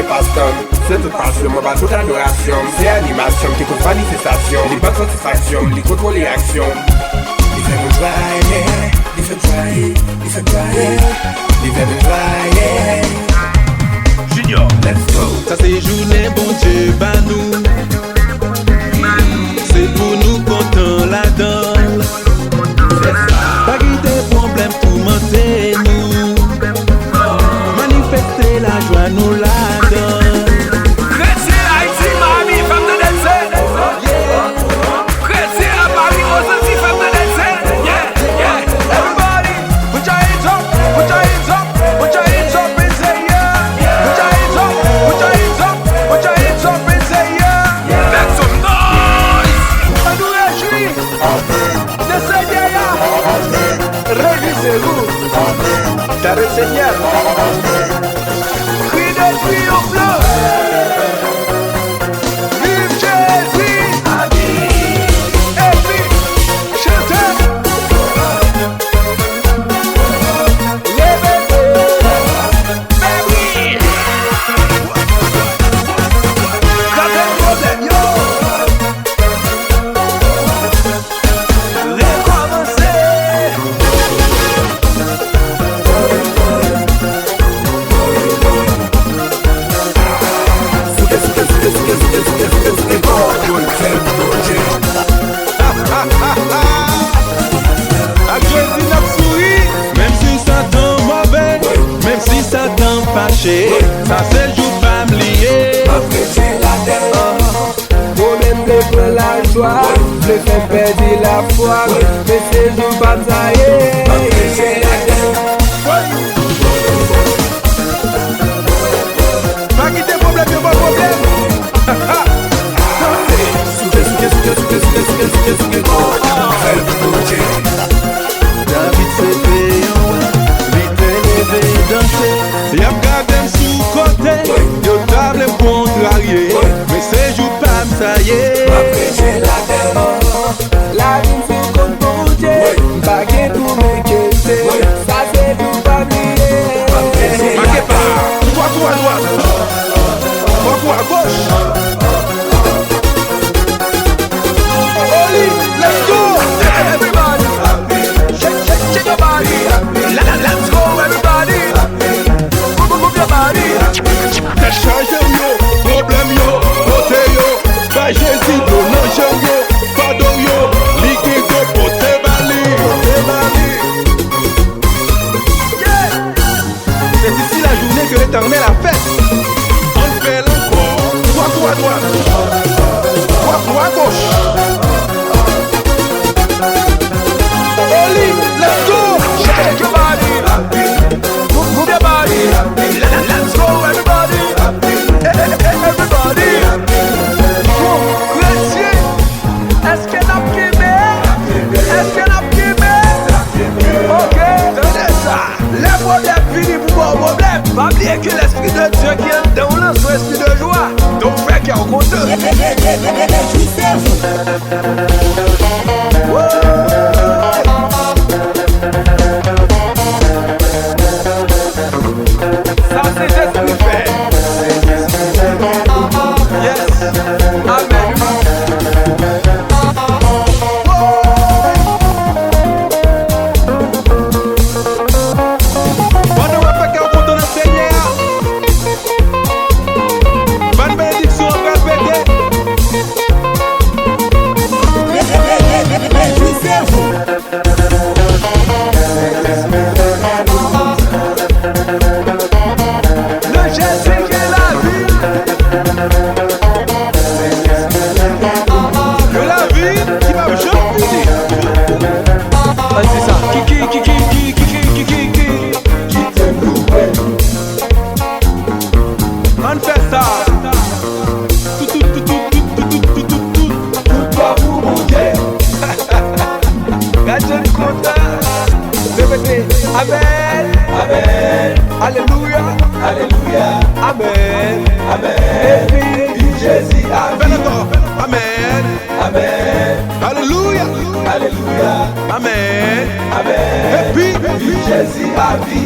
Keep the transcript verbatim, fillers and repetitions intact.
Pastan, se tout pasyon m, anba tout adorasyon m. Se animasyon m ki koz manifestasyon. Li ban m satisfaksyon m, li kontwole aksyon m. Li fè moun jwaye, li fè m jwaye, li fè m jwaye, li fè moun jwaye. Junior, let's go. Sa se jounen Bondye ba nou. Se pou nou kontan ladan l. Pa kite pwoblèm toumante nou. Manifeste lajwa nou ladan. Kretyen Ayiti, Miami, fè m tande l se. Kretyen a Paris, Osanti, fè m tande l se. Yeah, yeah. Everybody, put your hands up, put your hands up, put your hands up and say yeah. Put your hands up, put your hands up, put your hands up and say yeah. Make some noise. Ann nou rejwi nan Senyè a. Rejwise nou. Dade Senyè. Kri de triyonf lan. Viv Jezi. Epi chante. Leve tèt. Fè bri. Kraze pwoblèm yo. Rekòmanse. Souke, souke, souke, souke, souke, souke, souke, souke kò. Yo, l fè m Bondye. Ak Jezi n ap souri. Menm si Satan move, menm si Satan fache, sa se jou pa m li ye. M ap preche latè. Pwoblèm vle pran lajwa, vle fè m pèdi lafwa, men se jou pa m sa ye. M ap preche latè. Pa kite pwoblèm yo ba w pwoblèm. Danse. Souke, souke, souke, souke kò. Fè l pou Bondye. David se peyon an, li te leve danse. Y ap gade m sou kote, yo ta vle m kontrarye, men se jou pa m sa ye. M ap preche latè. Lavi m sou kont Bondye, m pa gen tou m enkyete. Sa se tou pa m li ye. Make pa, tou dwat, tou adwat. Bò kou agoch. Oli, let's go. Everybody, shake, shake, shake your body. La, la, let's go, everybody. Move, move, move your body. Tèt chaje w yo, pwoblèm yo, pote yo. Bay Jezi dlo nan je w yo, fado w yo. Li gen dlo pote ba li. Pote ba li. Yeah. C'est ici la journée que l'Éternel a faite. Ann fè l ankò. Twa kou adwat. Twa kou agoch. Oli, let's go. Shake your body. Move, move your body. Let's go, everybody. Everybody. Bon, kretyen. Èske n ap kenbe? Èske n ap kenbe? Ok, tande sa. Lè pwoblèm vini pou ba w pwoblèm, pa bliye ke Lespri de Dye ki anndan w lan se yon espri de jwa. Donk, fè kè w kontan. Woo! Sa Sentespri fè. Yes. Amèn. Pandan w ap fè kè w kontan nan Senyè a, bann benediksyon an pral pete. Rejwisez-vous. Nan Jezi gen lavi. Yon lavi ki p ap janm fini. Ann di sa. Kiki, kiki, kiki, kiki, kiki, kiki. Kite m louwe. Ann fè sa. Tout, tout, tout, tout. Tout glwa pou Bondye. Gad jan li kontan. Repete. Amèn. Amèn. Alelouya. Alelouya. Amèn. Amèn. Epi viv Jezi a vi. Fè l ankò. Amèn. Amèn. Alelouya. Alelouya. Amèn. Amèn. Epi viv Jezi a vi.